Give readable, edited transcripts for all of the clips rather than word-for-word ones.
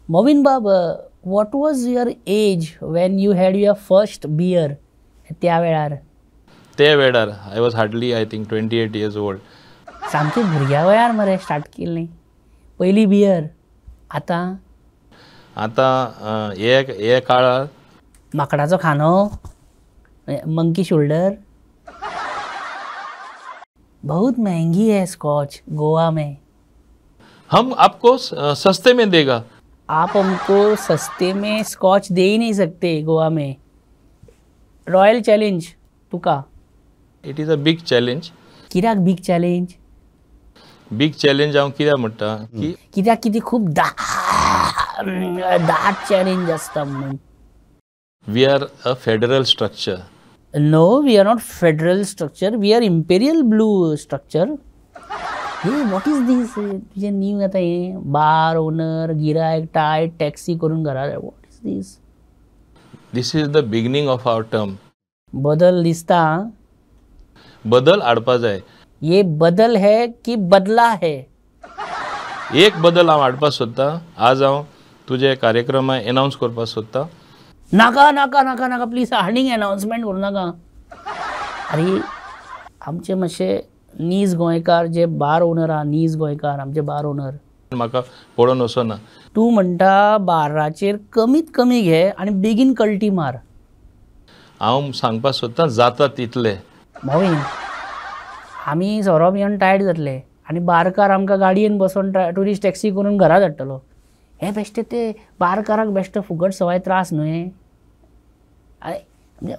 मोविन बाब, what was your age when you had your first beer? त्या वेळार, ते वेळार I was hardly I think 28 years old. सामकी भुरग्या वयार मरे स्टार्ट केली पयली बियर. आतां आतां हे काळार माकडाचो खांदो, मंकी शोल्डर. बहुत महंगी है स्कॉच गोवा में. हम आपको सस्ते में देगा. आप हमको सस्ते में स्कॉच दे ही नहीं सकते गोवा में. रॉयल चॅलेंज तुका. It is a big challenge. कित्याक बिग चॅलेंज? बिग चॅलेंज हांव कित्याक म्हणटा की कित्याक कितें खूब दाट चॅलेंज आसता म्हणून. We are a federal structure. No, we are not federal structure, we are imperial blue structure. Hey, what is this तुजें न्यू आतां हें बार ओनर गिरायक टायट टॅक्सी करून घरा. What is this? This is the beginning of our term. बदल दिसता. बदल हाडपा जाय. ये बदल है की बदला है? एक बदल हांव हाडपाक सोदतां. आज हांव तुजे कार्यक्रमाक एनावन्स करपाक सोदतां. नाका नाका नाका नाका प्लीज, आनीक एनावन्समेंट करूं नाका. अरे आमचे मातशे नीज गोंयकार जे बार ओनर आहा, नीज गोंयकार आमचे बार ओनर म्हाका पळोवन वचना. तूं म्हणटा बाराचेर कमीत कमी घे आनी बेगीन कल्टी मार. हांव सांगपाक सोदतां जाता तितले. मोविन, आमी सोरो पिवन टायर्ड जातले आनी बारकार आमकां गाडयेन बसोवन ट्युरिस्ट टॅक्सी करून घरा धाडटलो. हे बेश्टे ते बारकाराक बेश्टे फुकट सवाय त्रास न्हय.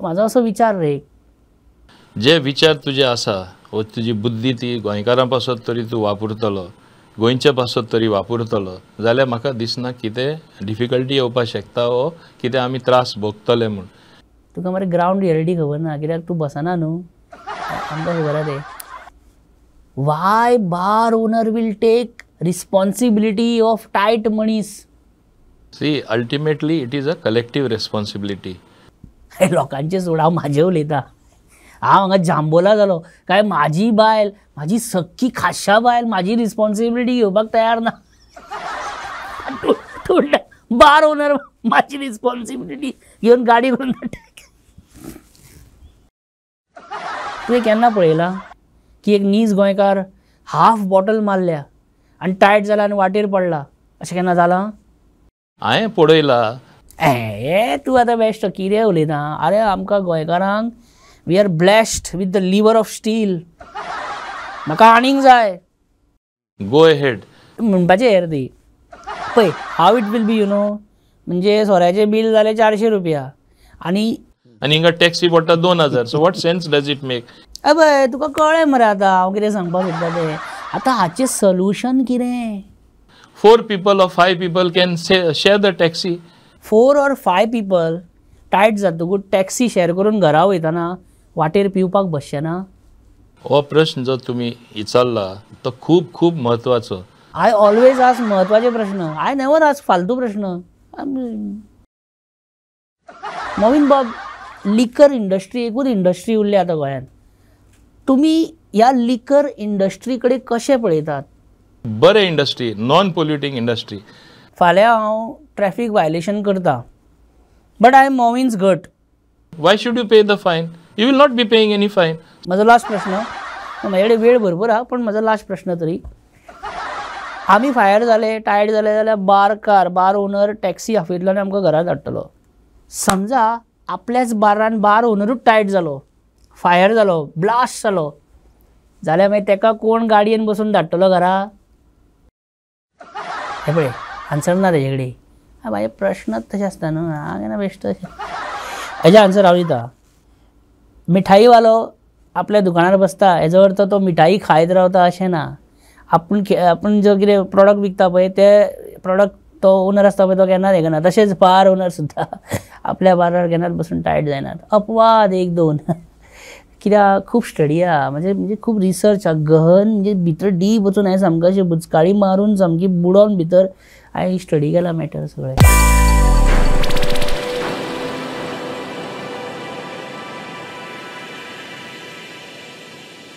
म्हाजो असो विचार रे. जे विचार तुजे आसा वो तुजी बुद्धी ती गोंयकारां पासत तरी तूं वापरतलो, गोंयच्या पासत तरी वापरतलो जाल्यार म्हाका दिसना कितें डिफिकल्टी येवपाक शकता वो कितें आमी त्रास भोगतले म्हूण. तुका मरे ग्रावंड रियलिटी खबर ना कित्याक तूं बसना न्हू. आमकां खबर आहा तें. Why bar owner will take responsibility of tight मनीस? See, ultimately it is a collective responsibility. लोकांचे सोड, हांव म्हाजें उलयतां. हांव हांगा जांबोला जालो काय म्हाजी बायल, म्हाजी सख्खी खाशा बायल म्हाजी रिस्पॉन्सिबिलिटी घेवपाक तयार ना. तूं बार ओनर म्हाजी रिस्पॉन्सिबिलिटी घेवन गाडी करून धाडटा. तुवें केन्ना पळयलां की एक नीज गोंयकार हाफ बॉटल मारल्या आनी टायट जाला आनी वाटेर पडला? अशें केन्ना जालां? हांवें पळयलां. हे तूं आतां बेश्टो कितें उलयता. अरे आमकां गोंयकारांक we are blessed with the liver of steel. म्हाका आनीक जाय. गो अहेड म्हणपाचें हेर ती. पळय how it will be you know. म्हणजे सोऱ्याचें बील जालें 400 रुपया आनी आनी हिंगा टॅक्सी पडटा 2000. So what sense does it make? अबय तुका कळ्ळें मरे आतां हांव कितें सांगपाक सोदता तें. आतां हाचें सोल्युशन कितें? 4 people or 5 people can share the taxi. 4 or 5 people tight जातकूच टॅक्सी शेअर करून घरा वयतना वाटेर पिवपाक बसचें ना? हो प्रश्न जो तुमी विचारला तो खूब खूब म्हत्वाचो. I always ask म्हत्वाचे प्रश्न. I never ask फालतू प्रश्न. मोविन बाब, लिकर इंडस्ट्री एकूच इंडस्ट्री उरली आतां गोंयांत. तुमी ह्या लिकर इंडस्ट्री कडेन कशें पळयतात? बरें इंडस्ट्री, नॉन पोल्युटींग इंडस्ट्री. फाल्यां हांव ट्रॅफीक वायलेशन करता, but I am मोविन्स गट. Why should you pay the fine? You will not be paying any fine. म्हजो लास्ट प्रश्न, म्हजे कडेन वेळ भरपूर आहा पण म्हजो लास्ट प्रश्न तरी. आमी फायर जाले, टायर्ड जाले जाल्यार बारकार, बार ओनर टॅक्सी आपयतलो आनी आमकां घरा धाडटलो. समजा आपल्याच बारान बार ओनरूच टायट जालो, फायर जालो, ब्लास्ट जालो जाल्यार मागीर तेका कोण गाडयेन बसून धाडटलो घरा? हें पळय आन्सर ना तेजे कडेन. म्हाजे प्रश्नच तशें आसता न्हू. हांव केन्ना बेश्टो हेजें आन्सर हांव दिता. मिठाईवालो आपल्या दुकानार बसता हेजो अर्थ तो मिठाई खायत रावता अशें ना. आपूण आपूण जो कितें प्रोडक्ट विकता पळय ते प्रोडक्ट तो ओनर आसता पळय तो केन्नाच हें करना. तशेंच बार ओनर सुद्दां आपल्या बारार केन्नाच बसून टायट जायनात. अपवाद 1 2. कित्याक खूब स्टडी आहा, म्हणजे म्हणजे खूब रिसर्च आहा, गहन, म्हणजे भितर डीप वचून हांवें सामकें अशें बुचकाळी मारून सामकी बुडोवन भितर हांवें स्टडी केला मॅटर सगळें.